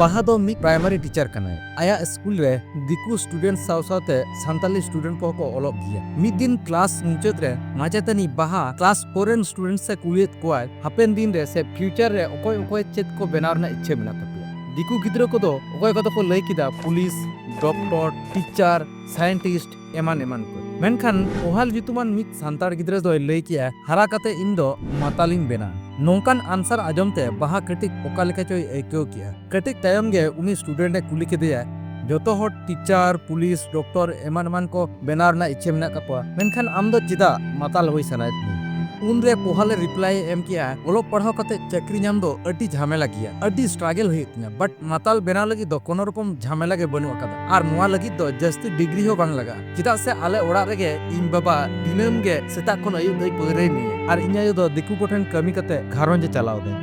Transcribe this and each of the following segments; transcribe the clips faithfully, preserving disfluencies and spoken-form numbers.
ᱵᱟᱦᱟ ᱫᱚ ᱢᱤᱫ ᱯᱨᱟᱭᱢᱟᱨᱤ ᱴᱤᱪᱟᱨ ᱠᱟᱱᱟᱭ᱾ ᱟᱭᱟᱜ ᱥᱠᱩᱞ ᱨᱮ ᱫᱤᱠᱩ ᱥᱴᱩᱰᱮᱱᱴ ᱥᱟᱶ ᱥᱟᱶᱛᱮ ᱥᱟᱱᱛᱟᱞᱤ ᱥᱴᱩᱰᱮᱱᱴ ᱠᱚᱦᱚᱸ ᱠᱚ ᱚᱞᱚᱜ ᱜᱮᱭᱟ᱾ ᱢᱤᱫ ᱫᱤᱱ ᱠᱞᱟᱥ ᱢᱩᱪᱟᱹᱫ ᱨᱮ ᱢᱟᱪᱮᱛᱟᱹᱱᱤ ᱵᱟᱦᱟ ᱠᱞᱟᱥ ᱯᱷᱳᱨ ᱨᱮᱱ ᱥᱴᱩᱰᱮᱱᱴ ᱮ ᱠᱩᱞᱤᱭᱮᱫ ᱠᱚᱣᱟᱭ, ᱦᱟᱯᱮᱱ ᱫᱤᱱ ᱨᱮ ᱥᱮ ᱯᱷᱤᱭᱩᱪᱟᱨ ᱨᱮ ᱚᱠᱚᱭ ᱚᱠᱚᱭ ᱪᱮᱫ ᱠᱚ ᱵᱮᱱᱟᱣ ᱨᱮᱱᱟᱜ ᱤᱪᱪᱷᱟᱹ ᱢᱮᱱᱟᱜ ᱛᱟᱯᱮᱭᱟ? ᱫᱤᱠᱩ ᱜᱤᱫᱽᱨᱟᱹ ᱠᱚᱫᱚ ᱚᱠᱚᱭ ᱠᱚᱫᱚ ᱠᱚ ᱞᱟᱹᱭ ᱠᱮᱫᱟ ᱯᱩᱞᱤᱥ, ᱰᱚᱠᱴᱚᱨ, ᱴᱤᱪᱟᱨ, ᱥᱟᱭᱮᱱᱴᱤᱥᱴ, ᱮᱢᱟᱱ ᱮᱢᱟᱱ ᱠᱚ᱾ ᱢᱮᱱᱠᱷᱟᱱ ᱠᱳᱦᱟᱞ ᱧᱩᱛᱩᱢᱟᱱ ᱢᱤᱫ ᱥᱟᱱᱛᱟᱲ ᱜᱤᱫᱽᱨᱟᱹ ᱫᱚᱭ ᱞᱟᱹᱭ ᱠᱮᱜᱼᱟ, ᱦᱟᱨᱟ ᱠᱟᱛᱮ ᱤᱧ ᱫᱚ ᱢᱟᱛᱟᱞᱤᱧ ᱵᱮᱱᱟᱜᱼᱟ᱾ ᱱᱚᱝᱠᱟᱱ ᱟᱱᱥᱟᱨ ᱟᱸᱡᱚᱢ ᱛᱮ ᱵᱟᱦᱟ ᱠᱟᱹᱴᱤᱡ ᱚᱠᱟ ᱞᱮᱠᱟ ᱪᱚᱭ ᱟᱹᱭᱠᱟᱹᱣ ᱠᱮᱜᱼᱟ᱾ ᱠᱟᱹᱴᱤᱡ ᱛᱟᱭᱚᱢ ᱜᱮ ᱩᱱᱤ ᱥᱴᱩᱰᱮᱱᱴ ᱮ ᱠᱩᱞᱤ ᱠᱮᱫᱮᱭᱟ, "ᱡᱚᱛᱚ ᱦᱚᱲ ᱴᱤᱪᱟᱨ, ᱯᱩᱞᱤᱥ, ᱰᱚᱠᱴᱚᱨ ᱮᱢᱟᱱ ᱮᱢᱟᱱ ᱠᱚ ᱵᱮᱱᱟᱣ ᱨᱮᱱᱟᱜ ᱤᱪᱪᱷᱟᱹ ᱢᱮᱱᱟᱜ ᱛᱟᱠᱚᱣᱟ, ᱢᱮᱱᱠᱷᱟᱱ ᱟᱢ ᱫᱚ ᱪᱮᱫᱟᱜ ᱢᱟᱛᱟᱞ ᱦᱩᱭ ᱥᱟᱱᱟᱭᱮᱫ ᱢᱮᱭᱟ?" ᱩᱱᱨᱮ ᱠᱳᱦᱟᱞ ᱮ ᱨᱤᱯᱞᱟᱭ ᱮ ᱮᱢ ᱠᱮᱜᱼᱟ, "ᱚᱞᱚᱜ ᱯᱟᱲᱦᱟᱣ ᱠᱟᱛᱮ ᱪᱟᱹᱠᱨᱤ ᱧᱟᱢ ᱫᱚ ᱟᱹᱰᱤ ᱡᱷᱟᱢᱮᱞᱟ ᱜᱮᱭᱟ, ᱟᱹᱰᱤ ᱥᱴᱨᱟᱜᱮᱞ ᱦᱩᱭᱩᱜ ᱛᱤᱧᱟ, ᱵᱟᱴ ᱢᱟᱛᱟᱞ ᱵᱮᱱᱟᱣ ᱞᱟᱹᱜᱤᱫ ᱫᱚ ᱠᱳᱱᱳ ᱨᱚᱠᱚᱢ ᱡᱷᱟᱢᱮᱞᱟ ᱜᱮ ᱵᱟᱹᱱᱩᱜ ᱟᱠᱟᱫᱟ᱾ ᱟᱨ ᱱᱚᱣᱟ ᱞᱟᱹᱜᱤᱫ ᱫᱚ ᱡᱟᱹᱥᱛᱤ ᱰᱤᱜᱽᱨᱤ ᱦᱚᱸ ᱵᱟᱝ ᱞᱟᱜᱟᱜᱼᱟ, ᱪᱮᱫᱟᱜ ᱥᱮ ᱟᱞᱮ ᱚᱲᱟᱜ ᱨᱮᱜᱮ ᱤᱧ ᱵᱟᱵᱟ ᱫᱤᱱᱟᱹᱢ ᱜᱮ ᱥᱮᱛᱟᱜ ᱠᱷᱚᱱ ᱟᱹᱭᱩᱵ ᱫᱷᱟᱹᱵᱤᱡ ᱯᱟᱹᱣᱨᱟᱹᱭ ᱧᱩᱭᱟ, ᱟᱨ ᱤᱧ ᱟᱭᱳ ᱫᱚ ᱫᱤᱠᱩ ᱠᱚᱴᱷᱮᱱ ᱠᱟᱹᱢᱤ ᱠᱟᱛᱮ ᱜᱷᱟᱨᱚᱸᱡᱽ ᱮ ᱪᱟᱞᱟᱣ ᱮᱫᱟᱭ᱾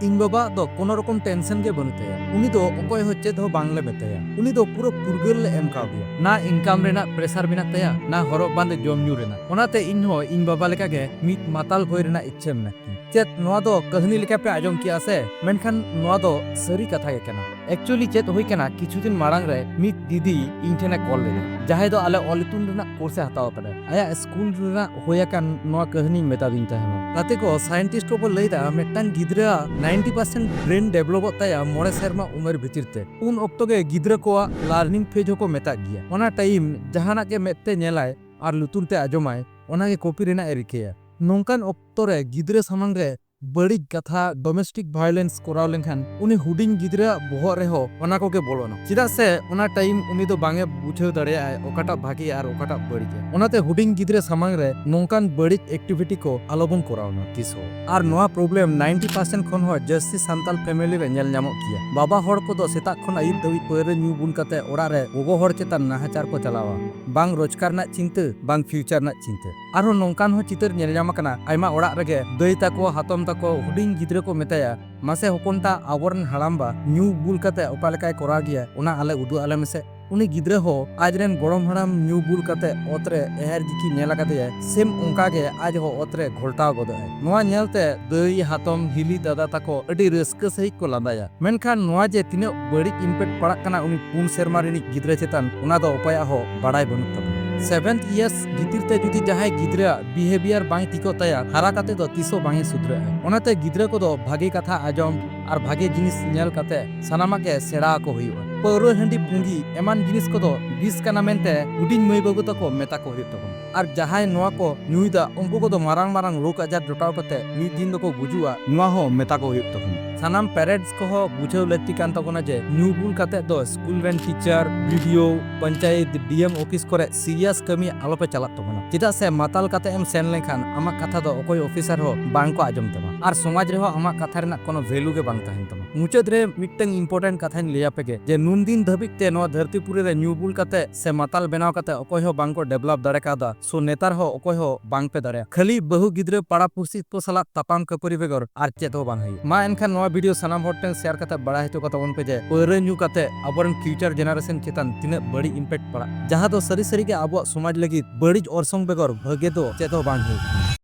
ᱤᱧ ᱵᱟᱵᱟ ᱫᱚ ᱠᱳᱱᱳ ᱨᱚᱠᱚᱢ ᱴᱮᱱᱥᱮᱱ ᱜᱮ ᱵᱟᱹᱱᱩᱜ ᱛᱟᱭᱟ᱾ ᱩᱱᱤ ᱫᱚ ᱚᱠᱚᱭ ᱦᱚᱸ ᱪᱮᱫ ᱦᱚᱸ ᱵᱟᱝ ᱞᱮ ᱢᱮᱛᱟᱭᱟ᱾ ᱩᱱᱤ ᱫᱚ ᱯᱩᱨᱟᱹ ᱯᱷᱩᱨᱜᱟᱹᱞ ᱞᱮ ᱮᱢ ᱠᱟᱣᱫᱮᱭᱟ᱾ ᱱᱟ ᱤᱱᱠᱟᱢ ᱨᱮᱱᱟᱜ ᱯᱨᱮᱥᱟᱨ ᱢᱮᱱᱟᱜ ᱛᱟᱭᱟ, ᱱᱟ ᱦᱚᱨᱚᱜ ᱵᱟᱸᱫᱮ ᱡᱚᱢ ᱧᱩ ᱨᱮᱱᱟᱜ᱾ ᱚᱱᱟᱛᱮ ᱤᱧ ᱦᱚᱸ ᱤᱧ ᱵᱟᱵᱟ ᱞᱮᱠᱟ ᱜᱮ ᱢᱤᱫ ᱢᱟᱛᱟᱞ ᱦᱩᱭ ᱨᱮᱱᱟᱜ ᱤᱪᱪᱷᱟᱹ ᱢᱮᱱᱟᱜ ᱛᱤᱧᱟ᱾" ᱪᱮᱫ ᱱᱚᱣᱟ ᱫᱚ ᱠᱟᱹᱦᱱᱤ ᱞᱮᱠᱟ ᱯᱮ ᱟᱸᱡᱚᱢ ᱠᱮᱜᱼᱟ ᱥᱮ? ᱢᱮᱱᱠᱷᱟᱱ ᱱᱚᱣᱟ ᱫᱚ ᱥᱟᱹᱨᱤ ᱠᱟᱛᱷᱟ ᱜᱮ ᱠᱟᱱᱟ᱾ ᱮᱠᱪᱩᱭᱮᱞᱤ ᱪᱮᱫ ᱦᱩᱭ ᱠᱟᱱᱟ, ᱠᱤᱪᱷᱩ ᱫᱤᱱ ᱢᱟᱲᱟᱝ ᱨᱮ ᱢᱤᱫ ᱫᱤᱫᱤ ᱤᱧ ᱴᱷᱮᱱ ᱮ ᱠᱚᱞ ᱞᱮᱫᱟ, ᱡᱟᱦᱟᱸᱭ ᱫᱚ ᱟᱞᱮ ᱚᱞ ᱤᱛᱩᱱ ᱨᱮᱱᱟᱜ ᱠᱳᱨᱥ ᱮ ᱦᱟᱛᱟᱣ ᱟᱠᱟᱫᱟ᱾ ᱟᱭᱟᱜ ᱥᱠᱩᱞ ᱨᱮᱱᱟᱜ ᱦᱩᱭ ᱟᱠᱟᱱ ᱱᱚᱣᱟ ᱠᱟᱹᱦᱱᱤ ᱢᱮᱛᱟᱫᱤᱧ ᱛᱟᱦᱮᱱᱟ᱾ ᱜᱟᱛᱮ ᱠᱚ, ᱥᱟᱭᱮᱱᱴᱤᱥᱴ ᱠᱚᱠᱚ ᱞᱟᱹᱭ ᱮᱫᱟ, ᱢᱤᱫᱴᱟᱝ ᱜᱤᱫᱽᱨᱟᱹ ᱟᱜ ᱱᱟᱭᱤᱱᱴᱤ ᱯᱟᱨᱥᱮᱱᱴ ᱵᱨᱮᱱ ᱰᱮᱵᱷᱞᱚᱯᱚᱜ ᱛᱟᱭᱟ ᱢᱚᱬᱮ ᱥᱮᱨᱢᱟ ᱩᱢᱮᱨ ᱵᱷᱤᱛᱤᱨ ᱛᱮ᱾ ᱩᱱ ᱚᱠᱛᱚ ᱜᱮ ᱜᱤᱫᱽᱨᱟᱹ ᱠᱚᱣᱟᱜ ᱞᱟᱨᱱᱤᱝ ᱯᱷᱮᱡᱽ ᱦᱚᱸᱠᱚ ᱢᱮᱛᱟᱜ ᱜᱮᱭᱟ᱾ ᱚᱱᱟ ᱴᱟᱭᱤᱢ ᱡᱟᱦᱟᱱᱟᱜ ᱜᱮ ᱢᱮᱫ ᱛᱮ ᱧᱮᱞᱟᱭ ᱟᱨ ᱞᱩᱛᱩᱨ ᱛᱮ ᱟᱸᱡᱚᱢᱟᱭ, ᱚᱱᱟ ᱜᱮ ᱠᱚᱯᱤ ᱨᱮᱱᱟᱜ ᱮ ᱨᱤᱠᱟᱹᱭᱟ᱾ ᱱᱚᱝᱠᱟᱱ ᱚᱠᱛᱚ ᱨᱮ ᱜᱤᱫᱽᱨᱟᱹ ᱥᱟᱢᱟᱝ ᱨᱮ ᱵᱟᱹᱲᱤᱡ ᱠᱟᱛᱷᱟ, ᱰᱚᱢᱮᱥᱴᱤᱠ ᱵᱷᱟᱭᱳᱞᱮᱱᱥ ᱠᱚᱨᱟᱣ ᱞᱮᱱᱠᱷᱟᱱ ᱩᱱᱤ ᱦᱩᱰᱤᱧ ᱜᱤᱫᱽᱨᱟᱹᱣᱟᱜ ᱵᱚᱦᱚᱜ ᱨᱮᱦᱚᱸ ᱚᱱᱟ ᱠᱚᱜᱮ ᱵᱚᱞᱚᱱᱟ᱾ ᱪᱮᱫᱟᱜ ᱥᱮ ᱚᱱᱟ ᱴᱟᱭᱤᱢ ᱩᱱᱤ ᱫᱚ ᱵᱟᱝ ᱮ ᱵᱩᱡᱷᱟᱹᱣ ᱫᱟᱲᱮᱭᱟᱜᱼᱟ ᱚᱠᱟᱴᱟᱜ ᱵᱷᱟᱜᱮᱭᱟ ᱟᱨ ᱚᱠᱟᱴᱟᱜ ᱵᱟᱹᱲᱤᱡᱟ᱾ ᱚᱱᱟᱛᱮ ᱦᱩᱰᱤᱧ ᱜᱤᱫᱽᱨᱟᱹ ᱥᱟᱢᱟᱝ ᱨᱮ ᱱᱚᱝᱠᱟᱱ ᱵᱟᱹᱲᱤᱡ ᱮᱠᱴᱤᱵᱷᱤᱴᱤ ᱠᱚ ᱟᱞᱚᱵᱚᱱ ᱠᱚᱨᱟᱣ ᱢᱟ ᱛᱤᱥ ᱦᱚᱸ᱾ ᱟᱨ ᱱᱚᱣᱟ ᱯᱨᱚᱵᱞᱮᱢ ᱱᱟᱭᱤᱱᱴᱤ ᱯᱟᱨᱥᱮᱱᱴ ᱠᱷᱚᱱ ᱦᱚᱸ ᱡᱟᱹᱥᱛᱤ ᱥᱟᱱᱛᱟᱞ ᱯᱷᱮᱢᱮᱞᱤ ᱨᱮ ᱧᱮᱞ ᱧᱟᱢᱚᱜ ᱜᱮᱭᱟ᱾ ᱵᱟᱵᱟ ᱦᱚᱲ ᱠᱚᱫᱚ ᱥᱮᱛᱟᱜ ᱠᱷᱚᱱ ᱟᱹᱭᱩᱵ ᱫᱷᱟᱹᱵᱤᱡ ᱯᱟᱹᱣᱨᱟᱹ ᱧᱩ ᱵᱩᱞ ᱠᱟᱛᱮ ᱚᱲᱟᱜ ᱨᱮ ᱜᱚᱜᱚ ᱦᱚᱲ ᱪᱮᱛᱟᱱ ᱱᱟᱦᱟᱪᱟᱨ ᱠᱚ ᱪᱟᱞᱟᱣᱟ᱾ ᱵᱟᱝ ᱨᱳᱡᱽᱜᱟᱨ ᱨᱮᱱᱟᱜ ᱪᱤᱱᱛᱟᱹ, ᱵᱟᱝ ᱯᱷᱤᱭᱩᱪᱟᱨ ᱨᱮᱱᱟᱜ ᱪᱤᱱᱛᱟᱹ᱾ ᱟᱨᱦᱚᱸ ᱱᱚᱝᱠᱟᱱ ᱦᱚᱸ ᱪᱤᱛᱟᱹᱨ ᱧᱮᱞ ᱧᱟᱢ ᱟᱠᱟᱱᱟ, ᱟᱭᱢᱟ ᱚᱲᱟᱜ ᱨᱮᱜᱮ ᱫᱟᱹᱭ ᱛᱟᱠᱚ, ᱦᱟᱛᱚᱢ ᱛᱟᱠᱚ ᱦᱩᱰᱤᱧ ᱜᱤᱫᱽᱨᱟᱹ ᱠᱚ ᱢᱮᱛᱟᱭᱟ, "ᱢᱟᱥᱮ ᱦᱚᱯᱚᱱ ᱛᱟ, ᱟᱵᱚᱨᱮᱱ ᱦᱟᱲᱟᱢᱵᱟ ᱧᱩ ᱵᱩᱞ ᱠᱟᱛᱮ ᱚᱠᱟ ᱞᱮᱠᱟᱭ ᱠᱚᱨᱟᱣ ᱜᱮᱭᱟ, ᱚᱱᱟ ᱟᱞᱮ ᱩᱫᱩᱜ ᱟᱞᱮ ᱢᱮᱥᱮ᱾" ᱩᱱᱤ ᱜᱤᱫᱽᱨᱟᱹ ᱦᱚᱸ ᱟᱡᱨᱮᱱ ᱜᱚᱲᱚᱢ ᱦᱟᱲᱟᱢ ᱧᱩ ᱵᱩᱞ ᱠᱟᱛᱮ ᱚᱛ ᱨᱮ ᱮᱦᱮᱨ ᱡᱤᱠᱤ ᱧᱮᱞ ᱟᱠᱟᱫᱮᱭᱟᱭ, ᱥᱮᱢ ᱚᱱᱠᱟ ᱜᱮ ᱟᱡ ᱦᱚᱸ ᱚᱛ ᱨᱮ ᱜᱷᱚᱞᱴᱟᱣ ᱜᱚᱫᱚᱜ ᱟᱭ᱾ ᱱᱚᱣᱟ ᱧᱮᱞᱛᱮ ᱫᱟᱹᱭ, ᱦᱟᱛᱚᱢ, ᱦᱤᱞᱤ, ᱫᱟᱫᱟ ᱛᱟᱠᱚ ᱟᱹᱰᱤ ᱨᱟᱹᱥᱠᱟᱹ ᱥᱟᱹᱦᱤᱡ ᱠᱚ ᱞᱟᱸᱫᱟᱭᱟ᱾ ᱢᱮᱱᱠᱷᱟᱱ ᱱᱚᱣᱟ ᱡᱮ ᱛᱤᱱᱟᱹᱜ ᱵᱟᱹᱲᱤᱡ ᱤᱢᱯᱮᱠᱴ ᱯᱟᱲᱟᱜ ᱠᱟᱱᱟ ᱩᱱᱤ ᱯᱩᱱ ᱥᱮᱨᱢᱟ ᱨᱤᱱᱤᱡ ᱜᱤᱫᱽᱨᱟᱹ ᱪᱮᱛᱟᱱ, ᱚᱱᱟ ᱫᱚ ᱚᱠᱚᱭᱟᱜ ᱦᱚᱸ ᱵᱟᱲᱟᱭ ᱵᱟᱹᱱᱩᱜ ᱛᱟᱵᱚᱱᱟ᱾ ᱥᱮᱵᱷᱮᱱᱛᱷ ᱤᱭᱟᱨᱥ ᱵᱷᱤᱛᱤᱨ ᱛᱮ ᱡᱩᱫᱤ ᱡᱟᱦᱟᱸᱭ ᱜᱤᱫᱽᱨᱟᱹᱣᱟᱜ ᱵᱤᱦᱮᱵᱤᱭᱟᱨ ᱵᱟᱝ ᱴᱷᱤᱠᱚᱜ ᱛᱟᱭᱟ, ᱦᱟᱨᱟ ᱠᱟᱛᱮ ᱫᱚ ᱛᱤᱥ ᱦᱚᱸ ᱵᱟᱝ ᱮ ᱥᱩᱫᱷᱨᱟᱹᱜᱼᱟ᱾ ᱚᱱᱟᱛᱮ ᱜᱤᱫᱽᱨᱟᱹ ᱠᱚᱫᱚ ᱵᱷᱟᱜᱮ ᱠᱟᱛᱷᱟ ᱟᱸᱡᱚᱢ ᱟᱨ ᱵᱷᱟᱜᱮ ᱡᱤᱱᱤᱥ ᱧᱮᱞ ᱠᱟᱛᱮ ᱥᱟᱱᱟᱢᱟᱜ ᱜᱮ ᱥᱮᱬᱟ ᱟᱠᱚ ᱦᱩᱭᱩᱜᱼᱟ᱾ ᱯᱟᱹᱣᱨᱟᱹ, ᱦᱟᱺᱰᱤ, ᱯᱩᱸᱜᱤ ᱮᱢᱟᱱ ᱡᱤᱱᱤᱥ ᱠᱚᱫᱚ ᱵᱤᱥ ᱠᱟᱱᱟ ᱢᱮᱱᱛᱮ ᱦᱩᱰᱤᱧ ᱢᱟᱹᱭ ᱵᱟᱹᱵᱩ ᱛᱟᱠᱚ ᱢᱮᱛᱟ ᱠᱚ ᱦᱩᱭᱩᱜ ᱛᱟᱵᱚᱱᱟ᱾ ᱟᱨ ᱡᱟᱦᱟᱸᱭ ᱱᱚᱣᱟ ᱠᱚ ᱧᱩᱭᱮᱫᱟ, ᱩᱱᱠᱩ ᱠᱚᱫᱚ ᱢᱟᱨᱟᱝ ᱢᱟᱨᱟᱝ ᱨᱳᱜᱽ ᱟᱡᱟᱨ ᱡᱚᱴᱟᱣ ᱠᱟᱛᱮ ᱢᱤᱫ ᱫᱤᱱ ᱫᱚᱠᱚ ᱜᱩᱡᱩᱜᱼᱟ, ᱱᱚᱣᱟ ᱦᱚᱸ ᱢᱮᱛᱟ ᱠᱚ ᱦᱩᱭᱩᱜ ᱛᱟᱵᱚᱱᱟ᱾ ᱥᱟᱱᱟᱢ ᱯᱮᱨᱮᱱᱴᱥ ᱠᱚᱦᱚᱸ ᱵᱩᱡᱷᱟᱹᱣ ᱞᱟᱹᱠᱛᱤ ᱠᱟᱱ ᱛᱟᱵᱚᱱᱟ ᱡᱮ ᱧᱩ ᱵᱩᱞ ᱠᱟᱛᱮ ᱫᱚ ᱥᱠᱩᱞ ᱨᱮᱱ ᱴᱤᱪᱟᱨ, ᱵᱤ ᱰᱤ ᱳ, ᱯᱚᱧᱪᱟᱭᱮᱛ, ᱰᱤ ᱮᱢ ᱚᱯᱷᱤᱥ ᱠᱚᱨᱮ ᱥᱤᱨᱤᱭᱟᱥ ᱠᱟᱹᱢᱤ ᱟᱞᱚᱯᱮ ᱪᱟᱞᱟᱜ ᱛᱟᱵᱚᱱᱟ᱾ ᱪᱮᱫᱟᱜ ᱥᱮ ᱢᱟᱛᱟᱞ ᱠᱟᱛᱮ ᱮᱢ ᱥᱮᱱ ᱞᱮᱱᱠᱷᱟᱱ ᱟᱢᱟᱜ ᱠᱟᱛᱷᱟ ᱫᱚ ᱚᱠᱚᱭ ᱚᱯᱷᱤᱥᱟᱨ ᱦᱚᱸ ᱵᱟᱝ ᱠᱚ ᱟᱸᱡᱚᱢ ᱛᱟᱢᱟ, ᱟᱨ ᱥᱚᱢᱟᱡᱽ ᱨᱮᱦᱚᱸ ᱟᱢᱟᱜ ᱠᱟᱛᱷᱟ ᱨᱮᱱᱟᱜ ᱠᱳᱱᱳ ᱵᱷᱮᱞᱩ ᱜᱮ ᱵᱟᱝ ᱛᱟᱦᱮᱱ ᱛᱟᱢᱟ᱾ ᱢᱩᱪᱟᱹᱫ ᱨᱮ ᱢᱤᱫᱴᱟᱝ ᱤᱢᱯᱚᱨᱴᱮᱱᱴ ᱠᱟᱛᱷᱟᱧ ᱞᱟᱹᱭ ᱟᱯᱮ ᱜᱮ ᱡᱮ ᱱᱩᱱᱫᱤᱱ ᱫᱷᱟᱹᱵᱤᱡ ᱛᱮ ᱱᱚᱣᱟ ᱫᱷᱟᱹᱨᱛᱤ ᱯᱩᱨᱤ ᱨᱮ ᱧᱩ ᱵᱩᱞ ᱠᱟᱛᱮ ᱥᱮ ᱢᱟᱛᱟᱞ ᱵᱮᱱᱟᱣ ᱠᱟᱛᱮ ᱚᱠᱚᱭ ᱦᱚᱸ ᱵᱟᱝ ᱠᱚ ᱰᱮᱵᱷᱞᱚᱯ ᱫᱟᱲᱮ ᱠᱟᱣᱫᱟ᱾ ᱥᱳ ᱱᱮᱛᱟᱨ ᱦᱚᱸ ᱚᱠᱚᱭ ᱦᱚᱸ ᱵᱟᱝ ᱯᱮ ᱫᱟᱲᱮᱭᱟᱜᱼᱟ᱾ ᱠᱷᱟᱹᱞᱤ ᱵᱟᱹᱦᱩ ᱜᱤᱫᱽᱨᱟᱹ ᱯᱟᱲᱟ ᱯᱩᱲᱥᱤ ᱠᱚ ᱥᱟᱞᱟᱜ ᱛᱟᱯᱟᱢ ᱠᱷᱟᱹᱯᱟᱹᱨᱤ ᱵᱮᱜᱚᱨ ᱟᱨ ᱪᱮᱫ ᱦᱚᱸ ᱵᱟᱝ ᱦᱩᱭᱩᱜᱼᱟ᱾ ᱢᱟ ᱮᱱᱠᱷᱟᱱ ᱱᱚᱣᱟ ᱵᱷᱤᱰᱤᱭᱳ ᱥᱟᱱᱟᱢ ᱦᱚᱲ ᱴᱷᱮᱱ ᱥᱮᱭᱟᱨ ᱠᱟᱛᱮ ᱵᱟᱲᱟᱭ ᱦᱚᱪᱚ ᱠᱟᱛᱟ ᱵᱚᱱ ᱯᱮ ᱡᱮ ᱯᱟᱹᱣᱨᱟᱹ ᱧᱩ ᱠᱟᱛᱮ ᱟᱵᱚᱨᱮᱱ ᱯᱷᱤᱭᱩᱪᱟᱨ ᱡᱮᱱᱟᱨᱮᱥᱚᱱ ᱪᱮᱛᱟᱱ ᱛᱤᱱᱟᱹᱜ ᱵᱟᱹᱲᱤᱡ ᱤᱢᱯᱮᱠᱴ ᱯᱟᱲᱟᱜ, ᱡᱟᱦᱟᱸ ᱫᱚ ᱥᱟᱹᱨᱤ ᱥᱟᱹᱨᱤ ᱜᱮ ᱟᱵᱚᱣᱟᱜ ᱥᱚᱢᱟᱡᱽ ᱞᱟᱹᱜᱤᱫ ᱵᱟᱹᱲᱤᱡ ᱚᱨᱥᱚᱝ ᱵᱮᱜᱚᱨ ᱵᱷᱟᱜᱮ ᱫᱚ ᱪᱮᱫ ᱦᱚᱸ ᱵᱟᱝ ᱦᱩᱭᱩᱜ ᱠᱟᱱᱟ᱾